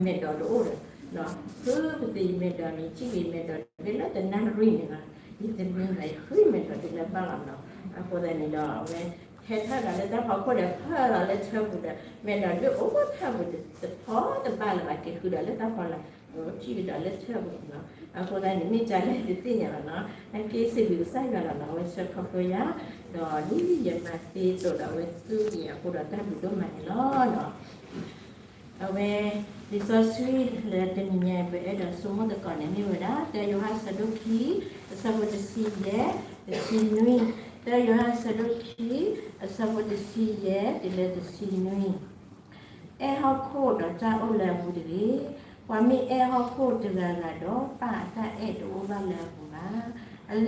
ယမဲာ်ဒိးတအိၣ်ဒီး, ဃုပသ့ၣ်ယမဲာ်ဒိးန့ၣ် ထံၣ်က့ၤယမဲာ်ဒိးတဘ့ၣ်လၢတနၣ်ရံၣ်န့ၣ်လီၤ. ယတမ့ၢ်ဘၣ် ယဃုယမဲာ်ဒိးတုၤလၢဘၣ်လီၤနီၤ. အဃိသတးန့ၣ်ဒီး အဝဲဟဲထီၣ်ဒီးလၢတၢ်ဖီခိၣ်ဒီး ဖၢလီၤလၢထၢပူၤဒီး မဲာ်ဒိးဒုးအိၣ်ထၢပူၤတဖီတဘၣ်လၢၤဘၣ် က့ၤဃုဒီးလၢတၢ်ဖီလာ်, ထံၣ်ကဒီးလၢထၢပူၤနီၤ. အဃိသတးန့ၣ် မ့ၢ်တၢ်လၢတသ့ၣ်ညါလီၤနီၤ. နာ်က့စံးဘျုးကစၢ်ယွၤလီၤနီၤ. အဝဲဆှၢခီဖျိယၤ, ဒီးဒ်ယမၤသ့အသိးဒီး အဝဲသူယၤအဃိဒီးတၢ်ဘျုးဒိၣ်မးန့ၣ်လီၤနီၤ. အဝဲ လံာ်စီဆှံလၢတနံၤညါ ပအဲၣ်ဒိးဆိကမိၣ်သကိးန့ၣ်မ့ၢ်ဝဲဒၣ် တၢယိၤဟၣ်အဆၢဒိၣ်ခံ အဆၢဖိတဆံယဲၢ်, တဆံနွံ, တၢယိၤဟၣ်အဆၢဒိၣ်ခံ အဆၢဖိတဆံယဲၢ် တုၤလၢတဆံနွံ. အဲၣ်ဟီၣ်ခိၣ်ဒီးတၢ်အိၣ်လၢအပူၤတဂ့ၤ. ပှၤမ့ၢ်အဲၣ်ဟီၣ်ခိၣ်တဂၤဂၤဒီး ပၢ်အတၢ်အဲၣ်တအိၣ်ဘၣ်လၢအပူၤဘၣ်. အဂ့ၢ်ဒ်အံၤ,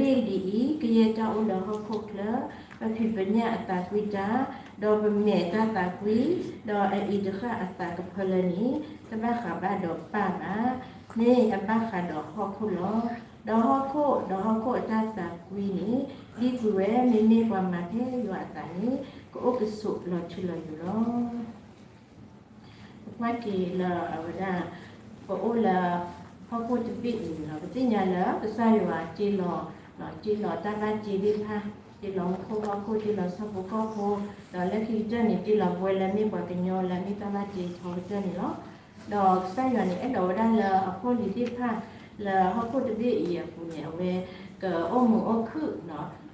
ကယဲၢ်တၢ်အိၣ်လၢဟီၣ်ခိၣ်ချၢ, ပဖံးပညၣ်အသးကွံတၢ်, ဒီးပမဲာ်တၢ်သးကွံ, ဒီးအအံၤတဃၣ်အသးကဖၢလၢန့ၣ်, တဘၣ်ဃးဘၣ်ဒီးပၢ်ဘၣ်, မ့ၢ်အဘၣ်ဃးဒီးဟီၣ်ခိၣ်လီၤ. ဒီးဟီၣ်ခိၣ်, ဒီးဟီၣ်ခိၣ်အတၢ်သးကွံန့ၣ် ဒံကွံာ်ဝဲ, မ့မ့ၢ်ပှၤမၤဖဲယွၤအသးန့ၣ် ကအိၣ်ကဆိးလီၤထူလီၤယိာ်လီၤ. ပကွၢ်က့ၤလၢအဝဲဒၣ် ပအိၣ်လၢဟီၣ်ခိၣ်တဘ့ၣ်အံၤန့ၣ်လီၤ. ပသ့ၣ်ညါလၢကစၢ်ယွၤတ့လီၤ, တ့လီၤတၢ်ဘၣ်တ့သ့ၣ်တဖၣ်, တ့လီၤမူခိၣ်ဟီၣ်ခိၣ်, တ့လီၤဆၣ်ဖိကီၢ်ဖိ, ဒီးလၢခံကတၢၢ်န့ၣ် တ့လီၤပဝဲလၢမ့ၢ်ပှၤကညီလၢမ့ၢ်တၢ်ဘၣ်တ့ထီကတၢၢ်န့ၣ်လီၤ. ဒီးကစၢ်ယွၤန့ၣ် အဲၣ်ဒိးဝဲဒၣ်လၢအဖိအလံၤသ့ၣ်တဖၣ် လၢဟီၣ်ခိၣ်တဘ့ၣ်အံၤအပူၤန့ၣ် အဝဲ ကအိၣ်မုာ်အိၣ်ခုၣ်, က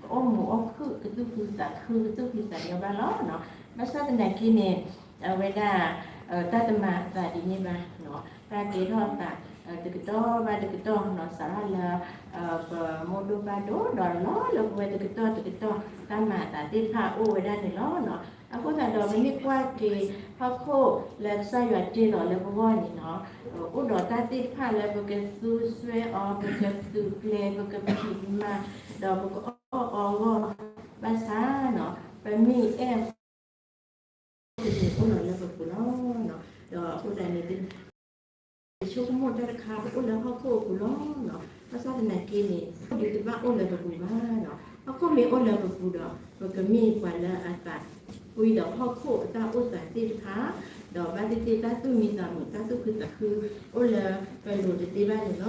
အိၣ်မုာ်အိၣ်ခုၣ် ကသူၣ်ခုသးခု ကသူၣ်ခုသးညီဘၣ်လီၤ. ဘၣ်ဆၣ်သနာ်က့န့ၣ် အဝဲဒၣ် တၢ်တမၤအသးဒ်န့ၣ်ဘၣ်, တၢ်ကဲထီၣ်အသး တကတီၢ်ဘၣ်တကတီၢ်နီၤ စးထီၣ်လၢ ပမိၢ်ဒိၣ်ပၢ်ဒိၣ်ဒီးလီၤလၢပဝဲတကတီၢ်တကတီၢ် တၢ်မၤအသးသ့ၣ်တဖၣ်အိၣ်ဝဲဒၣ်န့ၣ်လီၤ. အဃိသတးဒီး ပမ့ၢ်ကွၢ်က့ၤ ဟီၣ်ခိၣ်လၢကစၢ်ယွၤတ့လီၤလၢပဂီၢ်န့ၣ်နီၤ, အိၣ်ဒီးတၢ်သ့ၣ်တဖၣ်လၢပကသူစွဲအီၤ ပကသုးကျဲၤ ပကဖံးမၤ ဒီးပကအီၣ်အီအဂီၢ်, ဘၣ်ဆၣ် ပမ့ၢ်အဲၣ် တမ့ၢ်အိၣ်လီၤလၢပပူၤလီၤ. ဒီးအဃိသတးန့ၣ် ဆိကမိၣ်တၢ်တခါ ပအိၣ်လၢဟီၣ်ခိၣ်အပူၤလီၤ. ဘၣ်ဆၣ်သနာ်က့န့ၣ် ဟီၣ်ခိၣ်ဒုးတဘၣ်အိၣ်လၢပပူၤဘၣ်နီၤ. ဟီၣ်ခိၣ်မ့ၢ်အိၣ်လၢပပူၤဒီး ပကမ့ၢ်ပှၤလၢအသးကွံဒီးဟီၣ်ခိၣ်အတၢ်အိၣ်သးသ့ၣ်တဖၣ်, ဒီးဘၣ်သ့ၣ်သ့ၣ်တၢ်သူၣ်မံသးမုာ် တၢ်သူၣ်ခုသးခု အိၣ်လၢပလိၤတသ့ဘၣ်န့ၣ်လီၤ.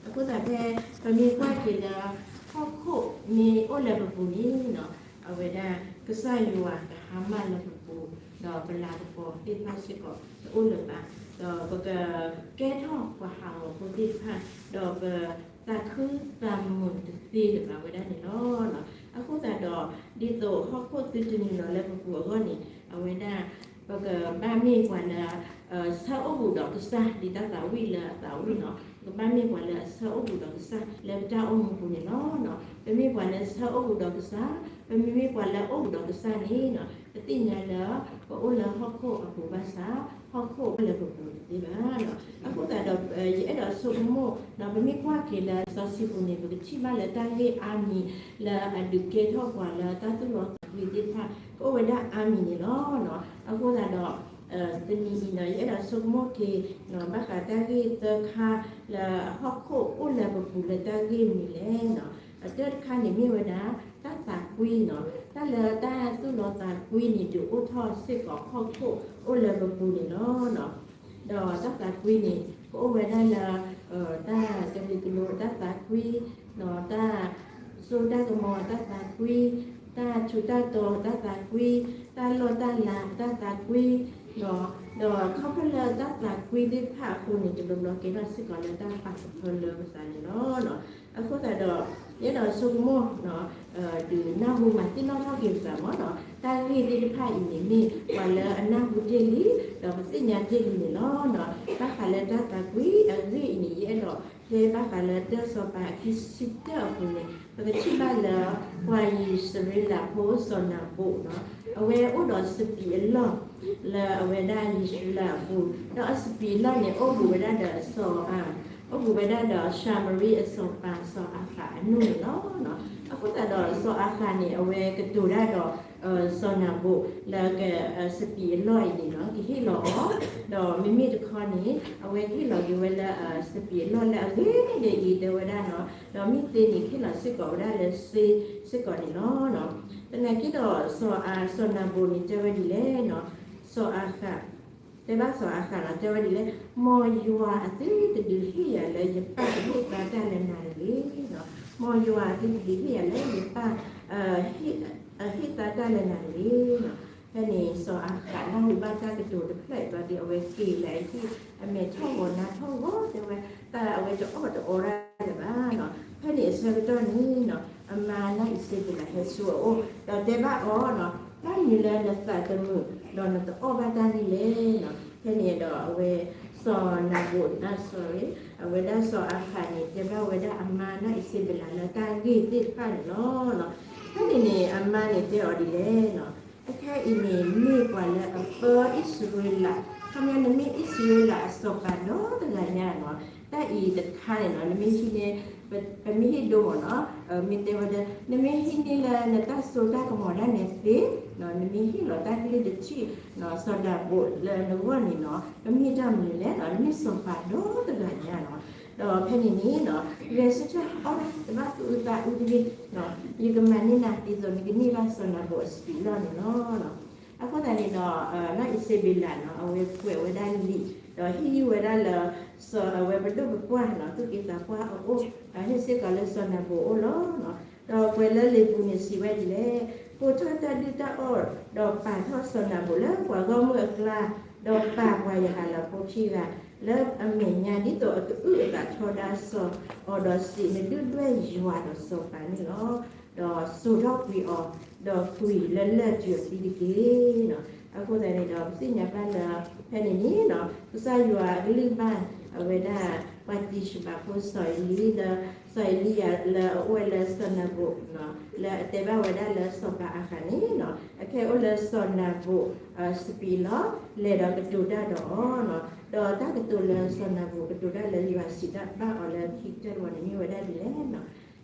အဃိသတးဖဲ ပမ့ၢ်ကွၢ်က့ၤလၢ ဟီၣ်ခိၣ်မ့ၢ်အိၣ်လၢပပူၤန့ၣ်နီၤ, အဝဲဒၣ် ကစၢ်ယွၤကဟါမၢ်လၢပပူၤ, ဒီးပလၤကပီၤသ့ၣ်တဖၣ်စ့ၢ်ကီးတအိၣ်လၢၤဘၣ်, ဒီးပကကဲထီၣ်ပှၤဟးဂီၤဖိသ့ၣ်တဖၣ်, ဒီးပသးခုသးမုာ်တသ့လၢၤဘၣ်ဝဲဒၣ်န့ၣ်လီၤ. အဃိသတးဒီး ဒ်သိးဟီၣ်ခိၣ်သုတနုာ်လီၤလၢပပူၤအဂီၢ်န့ၣ် အဝဲဒၣ် ပကဘၣ်မ့ၢ်ပှၤလၢ ဆၢအိၣ်ဘူးဒီးကစၢ် ဒ်တၢ်သးဝံၣ်လၢအသးဝံၣ်နီၤ, ပကဘၣ်မ့ၢ်ပှၤလၢအဆၢအိၣ်ဘူးဒီးကစၢ်လၢပတၢ်အိၣ်မူပူၤန့ၣ်လီၤ. ပမ့ၢ်ပှၤလၢဆၢအိၣ်ဘူးဒီးကစၢ်, ပမ့မ့ၢ်ပှၤလၢအအိၣ်ဘူးဒီးကစၢ်န့ၣ် ပသ့ၣ်ညါလၢ ပအိၣ်လၢဟီၣ်ခိၣ်အပူၤဘၣ်ဆၣ် ဟီၣ်ခိၣ်အိၣ်လၢပပူၤတသ့ဘၣ်. အဃိသတးဒီး ယအဲၣ်ဒိးဆိကမိၣ်နီၤ ပမ့ၢ်ကွၢ်က့ၤလၢလံာ်စီဆှံပူၤန့ၣ် ပကထံၣ်ဘၣ်လၢတၢ်ဂ့ၢ်အါမံၤ လၢအဒုးကဲထီၣ်ပှၤလၢတၢ်သူၣ်လီသးကွံသ့ၣ်တဖၣ် ကအိၣ်ဝဲဒၣ်အါမံၤန့ၣ်လီၤ. အဃိသတးဒီး တနံၤအံၤနီၤ ယအဲၣ်ဒိးဆိကမိၣ်က့ၤ ဘၣ်ဃးတၢ်ဂ့ၢ်သၢခါ လၢဟီၣ်ခိၣ်အိၣ်လၢပပူၤလၢတၢ်ဂ့ၢ်မနုၤလဲၣ်နီၤ. အတၢၢ်တခါန့ၣ်မ့ၢ်ဝဲဒၣ် တၢ်သးကွံနီၤ, တၢ်လၢတၢ်သူၣ်လီသးကွံန့ၣ် ဒုးအိၣ်ထီၣ်စ့ၢ်ကီးဟီၣ်ခိၣ်အိၣ်လၢပပူၤန့ၣ်လီၤ. ဒီးတၢ်သးကွံန့ၣ် ကအိၣ်ဝဲဒၣ်လၢ တၢ်ကလုာ်ကလိၤတၢ်သးကွံ, တၢ်စိတၢ်ကမီၤတၢ်သးကွံ, တၢ်ထူးတၢ်တီၤတၢ်သးကွံ, တၢ်လီၢ်တၢ်လၤတၢ်သးကွံ, ဒီးခီဖျိလၢတၢ်သးကွံသ့ၣ်တဖၣ်အဃိန့ၣ် တဘျီဘျီကဲထီၣ်စ့ၢ်ကီးလၢတၢ်ပာ်ကဖၢလၢပသးန့ၣ်လီၤ. အဃိသတးဒီး ယအဲၣ်ဒိးဆိကမိၣ် ဒုးနၢ်ဟူမၤသ့ၣ်နီၣ်ထီၣ်က့ၤပသးမ့ၢ်နီၤ တၢ်ဂ့ၢ်သ့ၣ်တဖၣ်အံၤန့ၣ်မ့ၢ် ပှၤလၢအနၢ်ဟူတ့ၢ်လံ ဒီးပသ့ၣ်ညါတ့ၢ်လံန့ၣ်လီၤ. ဘၣ်ဃးလၢတၢ်သးကွံအဂ့ၢ်အံၤန့ၣ် ယအဲၣ်ဒိးတဲဘၣ်ဃးလၢ တၢစီၤပၤအခံဆံတၢၢ်အပူၤန့ၣ် ပကထံၣ်ဘၣ်လၢ ပှၤအံၣ်စရ့လးဖိစီၤနၤဘူၣ်နီၤ အဝဲအိၣ်ဒီးစပံးအလီၢ် လၢအဝဲဒၣ်အံၣ်စရ့လးအပူၤ, ဒီးအစပံးအလီၢ်န့ၣ် အိၣ်ဘူးဝဲဒၣ်ဒီးစီၤ အိၣ်ဘူးဝဲဒၣ်ဒီးၡၤမရံအစီၤပၤစီၤအၤဃးအနိၣ်န့ၣ်လီၤ. အဃိသတးဒီးစီၤအၤဃးန့ၣ် အဝဲကတိၤတၢ်ဒီး စီၤနၤဘူၣ်လၢ စပံးအလီၢ်အံၤန့ၣ်နီၤ ကဟ့ၣ်လီၤအီၤ, ဒီးမ့မ့ၢ်တခီန့ၣ် အဝဲကဟ့ၣ်လီၤက့ၤဝဲလၢ စပံးအလီၢ်လၢအဂ့ၤဂ့ၤအံၤတဲဝဲဒၣ်နီၤ, ဒီးမ့ၢ်သ့န့ၣ် ကဟ့ၣ်လီၤစ့ၢ်ကီးဝဲဒၣ်လၢစ့စ့ၢ်ကီးန့ၣ်လီၤ. သနာ်က့ဒီး စီၤအၤ စီၤနၤဘူၣ်န့ၣ်တဲဝဲဒ်လဲၣ်နီၤ, စီၤအၤဃး တဲဘၣ်စီၤအၤဃးလီၤ တဲဝဲဒ်လဲၣ်, မ်ယွၤအသုတဒုးဟ့ၣ်ယၤလၢယပၢ်ကဟ့ၣ်သါတၢ်လၢနၤတဂ့ၤ, မ်ယွၤအသုတဒုးဟ့ၣ်ယၤလၢယပၢ် ဟ့ၣ်သါတၢ်လၢနၤတဂ့ၤ. ဖဲန့ၣ်စီၤအၤဃးနၢ်ဟူဘၣ်တၢ်ကတိၤတဖျၢၣ်အံၤဒီး အဝဲက့ၤလၢအဟံၣ် အမဲာ်ထီၣ်ဂီၤနါထီၣ်ဂီၤ တဲဝဲ တၢ်အဝဲတအီၣ်တအီတၢ်လၢၤဘၣ်. ဖဲန့ၣ်အဆၢကတီၢ်န့ၣ် အမါနၢ်အံးစ့ဘ့းလးဟဲဆူအအိၣ် ဒီးတဲဘၣ်အီၤ, တၢ်မနုၤလၢနသးတမုာ် ဒီးနတအီၣ်ဘၣ်တၢ်န့ၣ်လဲၣ်. ဖဲန့ၣ်ဒီးအဝဲ စီၤနၤဘူး အဝဲဒၣ်စီၤအၤဃးန့ၣ် တဲဘၣ်ဝဲဒၣ်အမါနၢ်အံးစ့ဘ့းလးလၢတၢ်ဂ့ၢ်သ့ၣ်တဖၣ်န့ၣ်လီၤ. ဖဲန့ၣ်န့ၣ် အမါန့ၣ်တဲအီၤဒ်လဲၣ်, အခဲအံၤန့ၣ်မ့ၢ်ပှၤလၢအပၢအံၣ်စရ့လး, ခီပညီနမ့ၢ်အံၣ်စရ့လးအစီၤပၤဒီတဂၤညါလီၤ. တၢ်အံၤတခါန့ၣ်လီၤ နမ့ၢ်ဟံးန့ၢ် ပမ့ၢ်ဟ့ၣ်ဒိမ့ၢ်နီၤ, မ့ၢ်တဲဝဲဒၣ် နမ့ၢ်ဟံးန့ၢ်လၢနတၢ်စိတၢ်ကမီၤဒၣ်နဲသ့, နမ့ၢ်ဟ့ၣ်လီၤတၢ်ကလုၢ်တထံၣ် စီၤနၤဘူးလၢနဂီၢ်န့ၣ်နီၤ, ကမ့ၢ်တၢ်မနုၤလဲၣ်, နမ့ၢ်စီၤပၤဒီတဂၤညါနီၤ. ဒီးဖဲန့ၣ်န့ၣ် ဂဲၤဆၢထၢၣ်အီၣ်တၢ် တဘၣ်သူၣ်အုးသးအုးတဂ့ၤ, ယကမၤန့ၢ်နၤဒ်သိးနကန့ၢ်ဘၣ်စီၤနၤဘူးအစပံးလီၢ်န့ၣ်လီၤ. အဃိသတးန့ၣ်ဒီး နၢ်အံးစ့ဘ့းလးနီၤ အဝဲကွဲးဝဲဒၣ်လံာ် ဒီးဟ့ၣ်ဂံၢ်ဝဲဒၣ်လၢ စီၤအဝဲပဒိၣ်ပပှၢ်နီၤ သူၣ်က့သးပှၢ်အအိၣ် ဟ့ၣ်စ့ၢ်ကီးလၢစီၤနၤဘူးအအိၣ်လီၤ. ဒီးကွဲးလၢလံာ်ပူၤန့ၣ်စံးဝဲဒ်လဲၣ်, ကိးထီၣ်တၢ်ဒုၣ်တၢ်အီၣ် ဒီးပာ်ထီၣ်စီၤနၤဘူးလၢပှၤဂီၢ်မုၢ်အကျါ, ဒီးပာ်ပှၤယဟးလီၤဖိခံဂၤ လၢအမဲာ်ညါ ဒ်သိးအကအုၣ်အသးထီဒါစီၤအီၤဒီးစံး, နဒုၣ်ဒွဲၣ်ယွၤဒီးစီၤပၤန့ၣ်လီၤ. ဒီးစိာ်ထီၣ်ကွံာ်အီၤ ဒီးကွံာ်လၢလၢၢ်တုၤအသံတက့ၢ်. အဃိသတးန့ၣ်ဒီး ပသ့ၣ်ညါဘၣ်လၢ ဖဲန့ၣ်န့ၣ် ကစၢ်ယွၤအကလုၢ်ဘၣ် အဝဲဒၣ် ပှၤတံၤၡဘးဖိစီၤအ့လံ လၢ စီၤအ့လံယၤလၢအအိၣ်ဝဲလၢစီၤနၤဘူး လၢအတဲဘၣ်ဝဲဒၣ်လၢစီၤပၤအၤဃးန့ၣ် အခဲအံၤအိၣ်လၢစီၤနၤဘူး စပံးလီၢ် လဲၤဒီးကတိၤတၢ်ဒီးအီၤ, ဒီးတၢ်ကတိၤလၢစီၤနၤဘူးကတိၤတၢ်လၢယွၤစံးဘၣ်အီၤလၢခံကတၢၢ်တဝီန့ၣ်မ့ၢ်ဝဲဒၣ်ဒ်လဲၣ်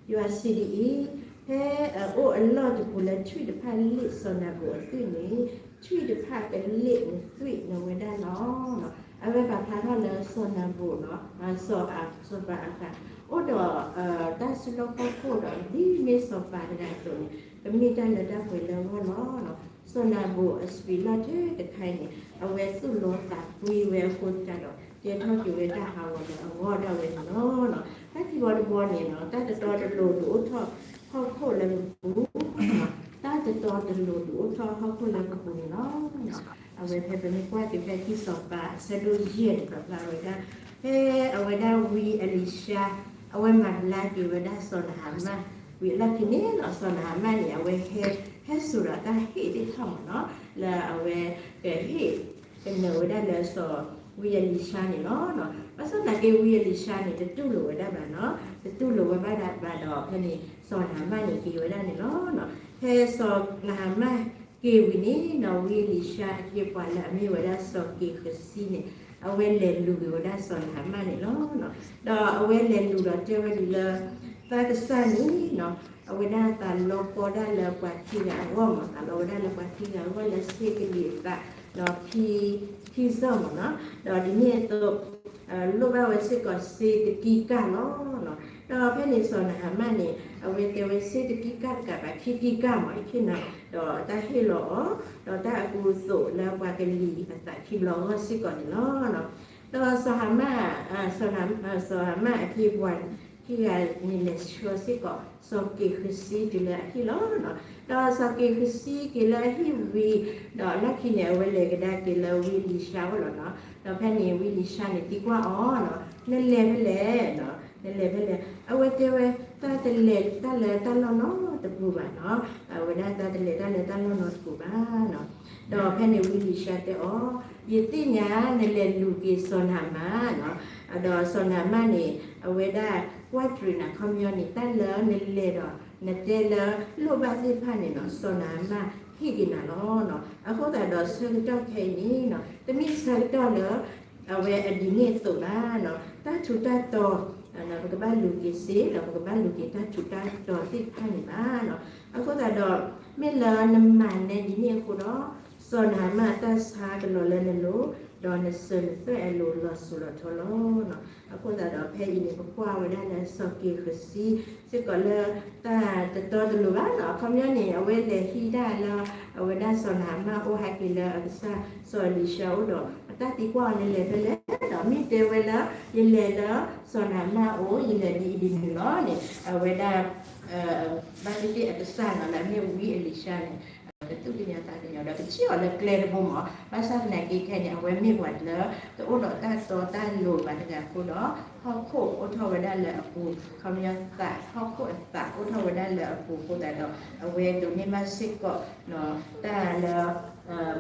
ယွၤစံးဒ်အံၤ, ဖဲအအိၣ်အလီၢ်တပူၤလၢထွံၣ်တဖၣ်လ့ၣ်စီၤနၤဘူးအသွံၣ်န့ၣ်, ထွံၣ်တဖၣ်ကလ့ၣ်နသွံၣ်နဝဲဒၣ်လီၤ. အဝဲပာ်ဖျါထီၣ်လၢစီၤနၤဘူး စီၤပၤ စီၤပၤအၤဃး အိၣ်ဒီးတၢ်စုလီၢ်ခီၣ်ခိၣ်ဒီး ဒ်မ့ၢ်စီၤပၤတဂၤအသိးန့ၣ် ကမ့ၢ်တၢ်လၢတၢ်ပှဲၤလၢအဂီၢ်လီၤ. စီၤနၤဘူးအစပံးလီၢ်ထဲတခါအံၤန့ၣ် အဝဲသူၣ်လီသးကွံဝဲအဃိသတးဒီး ကဲထီၣ်က့ၤဝဲတၢ်ဟးဂီၤလၢအဂီၢ်ဒၣ်ဝဲန့ၣ်လီၤ. တၢ်ခံဘီတဘီန့ၣ် တၢ်တတီတလိၤဒုးအိၣ်ထီၣ်ဟီၣ်ခိၣ်လၢပပူၤ, တၢ်တတီတလိၤဒုးအိၣ်ထီၣ်ဟီၣ်ခိၣ်လၢပပူၤန့ၣ်လီၤ. အဝဲဖဲပမ့ၢ်ကွၢ်က့ၤဖဲခံစီၤပၤအဆၢဒိၣ်ယဲၢ်န့ၣ် ပာ်ဖျါဝဲဒၣ် ဖဲအဝဲဒၣ်ဝံအ့လံၡါ အဝဲမၤဘျါက့ၤဝဲဒၣ်စီၤနဟၤမၣ် ဝံၤအလီၢ်ခံန့ၣ်လီၤ စီၤနဟၤမၣ်န့ၣ် အဝဲဟဲ ဟဲစိာ်ဒီးတၢ်ဟ့ၣ်သ့ၣ်တဖၣ်မ့ၢ်နီၤ လၢအဝဲကဟ့ၣ် ကနၢၤဝဲဒၣ်လၢစီၤဝံအ့လံၡါန့ၣ်လီၤ. ဘၣ်ဆၣ်သနာ်က့ဝံအ့လံၡါန့ၣ် တတူၢ်လိာ်ဝဲဒၣ်ဘၣ်နီၤ တတူၢ်လိာ်ဝဲဘၣ်ဒၣ်ဘၣ်ဒီး ဖဲန့ၣ် စီၤနဟၤမၣ်န့ၣ်က့ၤဝဲဒၣ်န့ၣ်လီၤ. ဖဲစီၤနဟၤမၣ်က့ၤဝံၤန့ၣ်နီၤ ဝံအ့လံၡါအခ့အပှၤလၢအမ့ၢ်ဝဲဒၣ်စီၤက့ၤဃစံန့ၣ် အဝဲလဲၤလူၤက့ၤဝဲဒၣ်စီၤနဟၤမၣ်န့ၣ်လီၤ. ဒီးအဝဲလဲၤလူၤဒီးတဲဝဲဒၣ်လၢ သးကစၢ်န့ၣ်နီၤ အဝဲဒၣ်သးလီကီဒၣ်လၢပှၤခံဂၤအဂီၢ်မ့ၢ် သးလီဝဲဒၣ်လၢပှၤခံဂၤအဂီၢ်လၢဆ့ကလံၤအသး ဒီးခံ ခံစီၣ်မ့ၢ်နီၤ ဒီးဒ်န့ၣ်အသိး လိၣ်ဘၣ်ဝဲစ့ၢ်ကီးစ့တကံကၢ်လီၤ. ဒီးဖဲန့ၣ်စီၤနဟၤမၣ်န့ၣ် အဝဲတဲဝဲစ့တကံကၢ်တကးဘၣ် ခံကံကၢ်မ့ၢ်အခံနီၤ ဒီးတၢ်ဟ့ၣ်လီၤအီၤ ဒီးတၢ်အကူအသိးလၢပှၤကလံၤအသးခံဘျီဂီၢ်စ့ၢ်ကီးန့ၣ်လီၤ. ဒီးစီၤဟၤမၣ် စီၤဟၤမၣ်အခ့အပှၤခံဂၤန့ၣ်လဲၤဆှၢစ့ၢ်ကီး စီၤက့ၤဃစံတုၤလၢအဟံၣ်လီၤ. ဒီးစီၤက့ၤဃစံက့ၤလၢအဟံၣ်ဝံၤ ဒီးလီၢ်ခံန့ၣ် အဝဲလဲၤကဒါက့ၤလၢဝံအ့လံၡါအအိၣ်လီၤနီၤ. ဒီးဖဲန့ၣ်ဝံအ့လံၡါန့ၣ်သံကွၢ်အီၤနီၤ နလဲၤဖဲလဲၣ် နလဲၤဖဲလဲၣ် အဝဲတဲဝဲ တၢ်တလဲၤတၢ်လၢတၢ်လီၢ်နီတပူၤဘၣ်နီၤ အဝဲဒၣ်တၢ်တလဲၤတၢ်လၢတၢ်လီၢ်နီတပူၤဘၣ်နီၤ. ဒီးဖဲန့ၣ်ဝံအ့လံၡါတဲအီၤ ယသ့ၣ်ညါနလဲၤလူၤက့ၤစီၤနဟၤမၣ်နီၤ ဒီးစီၤနဟၤမၣ်န့ၣ် အဝဲဒၣ်ကွၢ်တရံးနၤခီပညီန့ၣ် တၢ်လၢနလဲၤဒီး နတဲလၢလိၣ်ဘၣ်သ့ၣ်တဖၣ်န့ၣ်နီၤ စီၤနဟၤမၣ်ဟ့ၣ်က့ၤနၤလီၤ. အဃိသတးဒီးဆၢကတီၢ်ခဲအံၤန့ၣ်နီၤ တမ့ၢ်ဆၢကတီၢ်လၢ အဝဲအဒ်န့ၣ်အသိးဘၣ်နီၤ တၢ်ထူးတၢ်တီၤ ပကဘၣ်လူၤက့ၤစ့ ဒီးပကဘၣ်လူၤက့ၤတၢ်ထူးတၢ်တီၤသ့ၣ်တဖၣ်န့ၣ်ဘၣ်နီၤ. အဃိသတးဒီး မ့ၢ်လၢနမၤနဲဒ်န့ၣ်အဃိဒီး စီၤနဟၤမၣ်အတၢ်ဆါကလီၤလၢနလိၤ ဒီးနစၢၤနသွဲၣ်အလိၤလီၤစိၤလီၤထီလီၤ. အဃိသတးဒီးဖဲအံၤန့ၣ် ပကွၢ်ဝဲဒၣ်လၢစီၤက့ၤဃစံ စ့ၢ်ကီးလၢတၢ်တတီတလိၤဘၣ်နီၤ အခီပညီန့ၣ် အဝဲလဲၤဟံးတၢ်လၢ အဝဲဒၣ်စီၤနဟၤမၣ်အအိၣ်ဟဲက့ၤလၢအကစၢ်စီၤအ့လံၡါအအိၣ်ဒီး တၢ်သံကွၢ်အီၤ နလဲၤဖဲလဲၣ်ဒီး မ့ၢ်တဲဝဲလၢ ယလဲၤလၢစီၤနၤမၢ်အအိၣ်, ယလဲၤဒ်အံၤဒ်နုၤလီၤန့ၣ် အဝဲဒၣ် ဘၣ်သ့ၣ်သ့ၣ်အကစၢ်နီၤလၢအမ့ၢ်ဝံအ့လံၡါန့ၣ် ကသူၣ်ကညီၤသးကညီၤဒီး ကထံၣ်အီၤလၢကျဲတဘိမး, ဘၣ်ဆၣ်သနာ်က့ခဲအံၤန့ၣ် အဝဲမ့ၢ်ပှၤလၢ တအိၣ်ဒီးတၢ်တီတၢ်လိၤဘၣ်တဂၤအဃိဒီး ဟီၣ်ခိၣ်အိၣ်ထီၣ်ဝဲဒၣ်လၢအပူၤ, ခီပညီသး ဟီၣ်ခိၣ်အသးအိၣ်ထီၣ်ဝဲဒၣ်လၢအပူၤအဃိသတးဒီး အဝဲဒိးန့ၢ်ဘၣ်စ့ၢ်ကီး တၢ်လၢ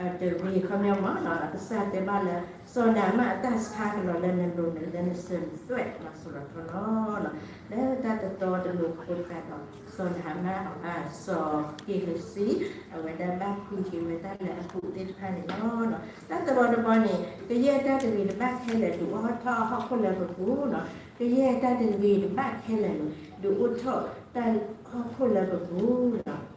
တဂ့ၤ ခီပညီမး အကစၢ်တဲဘၣ်လၢ စီၤနၤမၢ်အတၢ်ဆါကလီၤလၢနလိၤ နလၢနစၢၤနသွဲၣ် လီၤစိၤလီၤထီလီၤ. လၢတၢ်တတီတလိၤအဃိသတးဒီး စီၤနၤမၢ် စီၤက့ၤဟ့ၤစံ အဝဲဒၣ်ဘၣ်ကွံာ်က့ၤဝဲတၢ်လၢအပူၤသ့ၣ်တဖၣ်န့ၣ်လီၤ. တၢ်တဘီတဘီန့ၣ် ကယဲၢ်တၢ်တဂ့ၤတဘၣ်ခဲလၢာ် ဒုးအိၣ်ထီၣ်ဟီၣ်ခိၣ်လၢပပူၤ, ကယဲၢ်တၢ်တဂ့ၤတဘၣ်ခဲလၢာ်န့ၣ် ဒုးအိၣ်ထီၣ်တၢ်ဟီၣ်ခိၣ်လၢပပူၤလီၤ.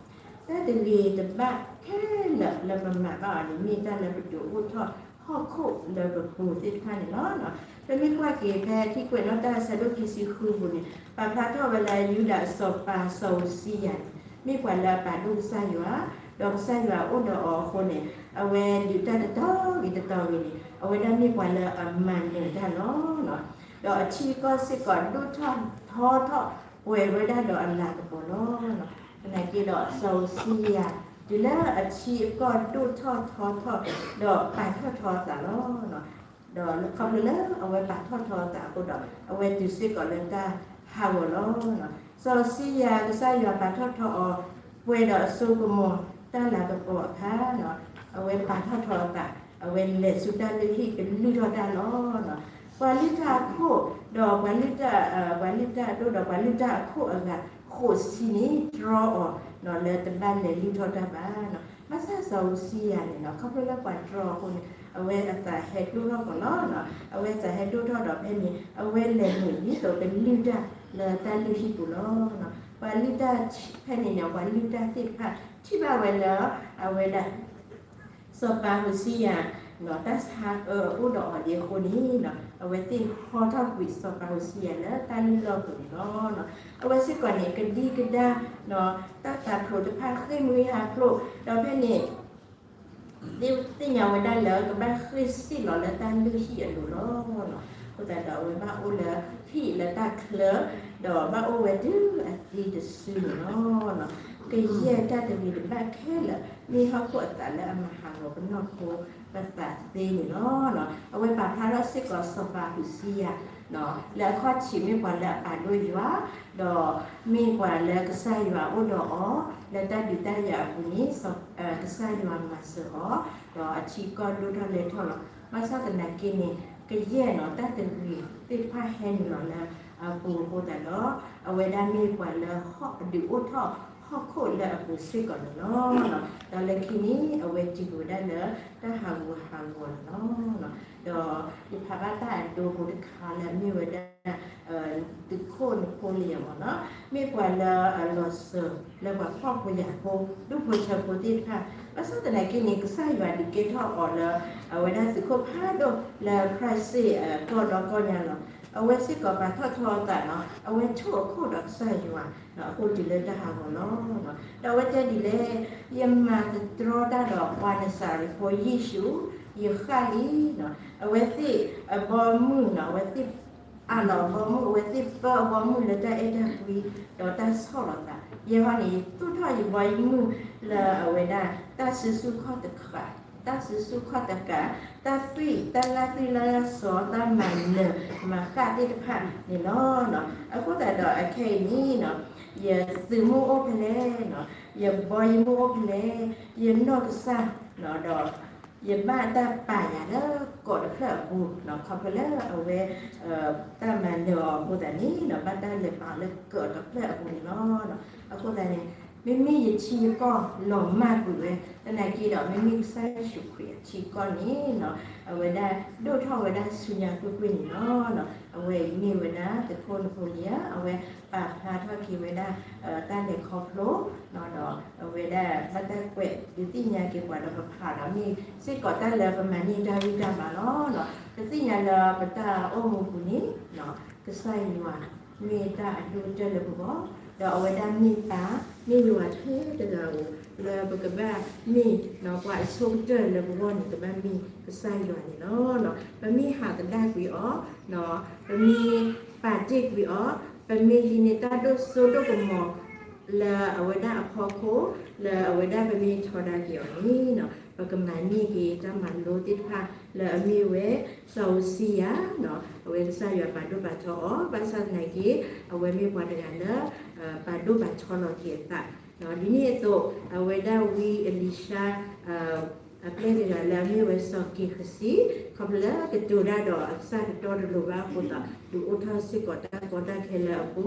တၢ်တဂ့ၤတဘၣ်ခဲလၢာ်လၢပမၤဘၣ်အီၤန့ၣ် မ့ၢ်တၢ်လၢပဒုးအိၣ်ထီၣ်ဟီၣ်ခိၣ်လၢပပူၤသ့ၣ်တဖၣ်န့ၣ်လီၤ. ပမ့ၢ်ကွၢ်က့ၤဖဲထံကွဲးနီၣ်တၢ်အဆၢဒိၣ်ခံဆံဃုပူၤန့ၣ် ပာ်ဖျါထီၣ်ဝဲလၢယူဒၤစီၤပၤစီၤအူစံယၤန့ၣ် မ့ၢ်ပှၤလၢအပာ်ဒိၣ်ကစၢ်ယွၤ, ဒီးကစၢ်ယွၤအိၣ်ဒီးအီၤအဃိန့ၣ် အဝဲဒုးတၢ်တတီၤဂ့ၤတတီၤဂ့ၤန့ၣ် အဝဲဒၣ်မ့ၢ်ပှၤလၢအမၤနၢၤတၢ်လီၤ. ဒီးအထံအကီၢ်စ့ၢ်ကီးဒိၣ်ထီၣ်ထီထီၣ်ပှဲၤဝဲဒၣ်ဒီးအလၤကပီၤလီၤ. သနာ်က့ဒီးစီၤအူစံယၤ တုၤလၢအထံအကီၢ်ဒိၣ်ထီၣ်ထီထီၣ် ဒီးပာ်ထီၣ်ထီအသးလီၤ. ဒီးခီဖျိလၢအဝဲပာ်ထီၣ်ထီအသးအဃိဒီး အဝဲတုၤစ့ၢ်ကီးလၢတၢ်ဟးဂီၤလီၤ. စီၤအူစံယၤ ကစၢ်ယွၤပာ်ထီၣ်ထီအီၤ ပှဲၤဒီးအစိကမီၤတၢ်လၤကပီၤအခါ အဝဲပာ်ထီၣ်ထီအသး အဝဲလဲၤဆူတၢ်လုၢ်ဟံၣ်ကလုၢ်ထီၣ်တၢ်လီၤ. ပှၤလုၢ်တၢ်အခိၣ် ဒီးပှၤလုၢ်တၢ် ပှၤလုၢ်တၢ်အဒိၣ်ဒီးပှၤလုၢ်တၢ်အခိၣ်အဂၤ ဃိးဆံန့ၣ် တြီအီၤ လၢတဘၣ်လဲၤလုၢ်ထီၣ်တၢ်ဘၣ်. ဘၣ်ဆၣ်စီၤအူစံယၤန့ၣ် ခီဖျိလၢပှၤတြီအဃိန့ၣ် အဝဲအသးဟဲဒိၣ်ထီၣ်ကီးလီၤ. အဝဲသးဟဲဒိၣ်ထီၣ်ဒီးဖဲန့ၣ် အဝဲလဲၤနုာ်ဒ်သိးကလုၢ်တၢ်လၢတၢ်လုၢ်ဟံၣ်ပူၤလီၤ. ပှၤလုၢ်တၢ်ဖဲန့ၣ်န့ၣ် ပှၤလုၢ်တၢ်သ့ၣ်တဖၣ် ထံၣ်ဘၣ်ဝဲလၢ အဝဲဒၣ် စီၤပၤအူစံယၤ တၢ်ဆါအၢအိၣ်ဒီးအီၤဒ်အဃိန့ၣ် အဝဲသ့ၣ်ဟီထီၣ်ကွံာ်စီၤပၤအူစံယၤလၢတၢ်လုၢ်လီၢ်ပူၤန့ၣ်လီၤ. အဝဲစ့ၢ်ကီးန့ၣ် ကဒံကဒါ တၢ်သးဖျိးတဖၣ်ဃ့ၢ်မှံဟးဖျိး ဒီးဖဲန့ၣ် သ့ၣ်ညါဝဲဒၣ်လၢကဘၣ်ဃ့ၢ်စံၣ်လီၤလၢတၢ်လုၢ်ဟံၣ်အလိၤလီၤ. အဃိသတးဒီးအဝဲဘၣ်အိၣ်လၢဟံၣ်လၢတၢ်ချၢ ဒီးဘၣ်အိၣ်ဝဲတုၤအသံတစုန့ၣ်လီၤ. ကယဲၢ်တၢ်တဂ့ၤတဘၣ်ခဲလၢာ် မ့ၢ်ဟီၣ်ခိၣ်အသးလၢအမၤဟးဂီၤပနီၢ်ခိပသးသ့န့ၣ်လီၤ. အဝဲပာ်ဖျါထီၣ်စ့ၢ်ကီးစီၤပၤအူစံယၤ လၢအခီၣ်ထံးမ့ၢ်ပှၤလၢအပာ်ဒိၣ်ယွၤ ဒီးမ့ၢ်ပှၤလၢကစၢ်ယွၤအိၣ်ဒီးအီၤ လၢတၢ်ဒုးတၢ်ယၤအပူၤန့ၣ် ကစၢ်ယွၤမၤစၢၤအီၤ ဒီးအထံကီၢ်ဒိၣ်ထီၣ်လဲၤထီၣ်လီၤ. ဘၣ်ဆၣ်သနာ်က့န့ၣ် ကယဲၢ်နီၤ တၢ်တဂ့ၤသ့ၣ်တဖၣ်ဟဲနုာ်လီၤလၢအပူၤအဃိသတးဒီး အဝဲဒၣ်မ့ၢ်ပှၤလၢဟီၣ်ဒုးအိၣ်ထီၣ်ဟီၣ်ခိၣ်လၢအပူၤစ့ၢ်ကီးန့ၣ်လီၤ. ဒီးလၢခံန့ၣ် အဝဲစံးဝဲဒၣ်လၢတၢ်ဟးဂူာ်ဟးဂီၤန့ၣ်လီၤ. ဒီးယဖးဘၣ်တၢ်အဒိဖိတခါလၢအမ့ၢ်ဝဲဒၣ် သုးခိၣ်နဖိလံယၤမ့ၢ်နီၤ မ့ၢ်ပှၤလၢအလီၤစၢၤလၢပှၤဖှီၣ်ဖိယာ်ဖိ ဒူၣ်ဖိထၢဖိသ့ၣ်တဖၣ် ဘၣ်ဆၣ်သနာ်က့န့ၣ် ကစၢ်ယွၤဒုးကဲထီၣ်အီၤလၢ အဝဲဒၣ်သုးခိၣ်ဖးဒိၣ်လၢခရၢၣ်စ့ၣ်ကီၢ်ဒီကီၢ်ညါလီၤ. အဝဲစ့ၢ်ကီးပာ်ထီၣ်ထီအသးနီၤ အဝဲထိၣ်အခိၣ်ဒီးကစၢ်ယွၤ အဃိတုၤလၢတၢ်ဟးဂီၤလီၤ. ဒီးအဝဲတဲဒ်လဲၣ် ယမၤသတြီတၢ်ဒီးပှၤနစၤရ့းဖိယ့ၣ်ၡူး ယဃၣ်လံနီၤ အဝဲသ့ၣ်အဘီအမုၢ်နီၤ အဝဲသ့ၣ် အလီၤအဘီအမုၢ် အဝဲသ့ၣ်ပၢအဘီအမုၢ်လၢတၢ်အဲၣ်တၢ်ကွံ ဒီးတၢ်ဆီၣ်လီၤသး ယဲၢ်ဟီန့ၣ် ယသူၣ်ထီၣ်ယဘီယမုၢ်လၢအဝဲဒၣ် တၢ်စုဆူၣ်ခီၣ်တဃာ် တၢ်စုဆူၣ်ခီၣ်တကး တၢ်သွံၣ် တၢ်လၢသွံၣ်လၢစီၤ တၢ်မၤနၢၤမၤဃၣ်သ့ၣ်တဖၣ်န့ၣ်လီၤ. အဃိသတးဒီးအခဲအံၤန့ၣ်နီၤ ယသုးမုၢ်အိၣ်ဖဲလဲၣ်နီၤ ယဘီယမုၢ်အိၣ်ဖဲလဲၣ် ယနီၢ်ကစၢ်နီၤ ဒီး ယဘၣ်တၢ်ပာ်ယၤလၢကီးတဖျၢၣ်အပူၤနီၤ ခီဖျိလၢအဝဲ တၢ်မၤနၢၤအီၤအဃိသတးန့ၣ်နီၤ ဘၣ်တၢ်လဲၤပာ်အီၤလၢကီးတဖျၢၣ်အပူၤန့ၣ်လီၤ. အဃိသတးန့ၣ် မ့မ့ၢ်ယထံယကီၢ်လီၤမၢ်ကွံာ်ဝဲ သနာ်က့ဒီး မ့မ့ၢ်ကစၢ်ယ့ၣ်ၡူးခရံာ်အထံကီၢ်န့ၣ်နီၤ အဝဲဒၣ်ဒိၣ်ထီၣ်ဝဲဒၣ်ဆူညါကွ့ၢ်ကွ့ၢ်န့ၣ်လီၤ. အဝဲအံၤမ့ၢ်ဝဲဒၣ်သုးခိၣ်နဖိလံယၤ အဝဲပာ်ဖျါထီၣ်က့ၤဝဲဒၣ် တၢ်လဲၤခီဖျိ ဒီးအဝဲဒၣ်ဘၣ်တၢ်ကွဲးဒုးသ့ၣ်ညါက့ၤပှၤဒီးပဖးဒီး မ့ၢ်စ့ၢ်ကီးတၢ်လၢပမၤန့ၢ်တၢ်ဂံၢ်တၢ်ဘါလီၤ. ပသ့ၣ်ညါလၢပတၢ်အိၣ်မူပူၤန့ၣ် ကစၢ်ယွၤမ့ၢ်တၢ်အဒိၣ်ကတၢၢ်လၢပဂီၢ် ဒီးအဝဲဒၣ်မ့ၢ်ပၢ်, မ့ၢ်ယွၤထဲတဂၤဧိၤ လၢပကဘၣ်မ့ၢ်ပှၤအဆိကတၢၢ်လၢပဂီၢ်န့ၣ် ကဘၣ်မ့ၢ်ကစၢ်ယွၤန့ၣ်လီၤ. ပမ့ၢ်ဟးသဒၣ်ကွံာ်အီၤ, ပမ့ၢ်ပာ်တ့ၢ်ကွံာ်အီၤ, ပမ့ၢ်ဟံးန့ၢ်တၢ်ဒိၣ်စိဒိၣ်ကမီၤ လၢအဝဲဒၣ်အဖီခိၣ်, လၢအဝဲဒၣ်ပမ့ၢ်ထီဒါက့ၤအီၤန့ၣ်, ပကမၤန့ၢ်က့ၤတၢ်မၤလိသ့ၣ်တဖၣ်လၢအမ့ၢ်ဝဲ စီၤဧိၤစံယၤ, အဝဲကစၢ်ယွၤပာ်ဒိၣ်ပာ်ထီအီၤ, ဘၣ်ဆၣ်သနာ်က့ အဝဲမ့ၢ်ပှၤတဂၤလၢ ပာ်ဒိၣ်ပာ်ထီလီၤက့ၤအသး, ဒ်န့ၣ်အသိး အဝဲဒၣ်ဝံအ့လံၡါ အပျဲၢ်တဂၤလၢအမ့ၢ်ဝဲစီၤက့ၤဃစံ, ခီဖျိလၢကတိၤတၢ်ဒီးအကစၢ်တတီတလိၤဘၣ်အဃိသတး ဒုးအိၣ်ထီၣ်စ့ၢ်ကီးတၢ်ကီတၢ်ခဲလၢအပူ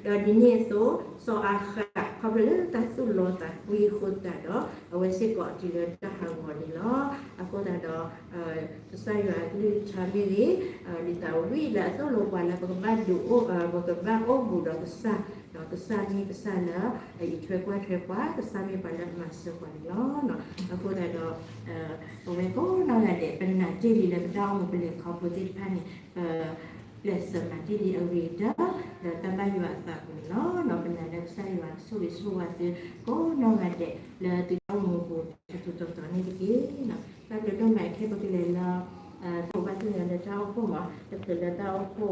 ၤ, ဒီးဒ်န့ၣ်အသိး စီၤအၤဃး ခီဖျိလၢတၢ်သူၣ်လီသးကွံအဃိသတးဒီး အဝဲစ့ၢ်ကီးတုၤလၢတၢ်ဟးဂီၤန့ၣ်လီၤ. အဃိသတးဒီး ကစၢ်ယွၤအကလုၢ်ကထါမ့ၢ်ဂ့ၤ, ဒ်သိးဝံလၢအသိၣ်လိပှၤလၢပကဘၣ်ဒုးအိၣ်, ပကဘၣ်အိၣ်ဘူးဒီးကစၢ်, ဒီးကစၢ်မ့ၢ်ကစၢ်လၢ အအံးထွဲကွၢ်ထွဲပှၤ, ကစၢ်မ့ၢ်ပှၤလၢအမၤစၢၤပှၤန့ၣ်လီၤ. အဃိသတးဒီး ပဝဲကိးနီၢ်ဂၤဒဲး ပနာ်တ့ၢ်လံလၢပတၢ်အိၣ်မူပလဲၤခီဖျိသ့ၣ်တဖၣ်န့ၣ် ပ ပျဲးစၢးမၤတ့ၢ်လံအဂ့ၤကတၢၢ် လၢတၢ်ဘၣ်ယွၤအသးအပူၤန့ၣ်လီၤ. ပနာ်လၢကစၢ်ယွၤကဆိၣ်ဂ့ၤဆိၣ်ဝါသုကိးနီၢ်ဂၤဒဲး လၢသုတၢ်အိၣ်မူအပူၤတတီၤတီၤန့ၣ်တက့ၢ်. တၢ်ဘျုးဒိၣ်မး ခဲအံၤပကလဲၤလၢ တၢ်ဘၣ်သ့ၣ်ညါလၢတၢ်အိၣ်ဖှိၣ်မး တချုးလၢတၢ်အိၣ်ဖှိၣ်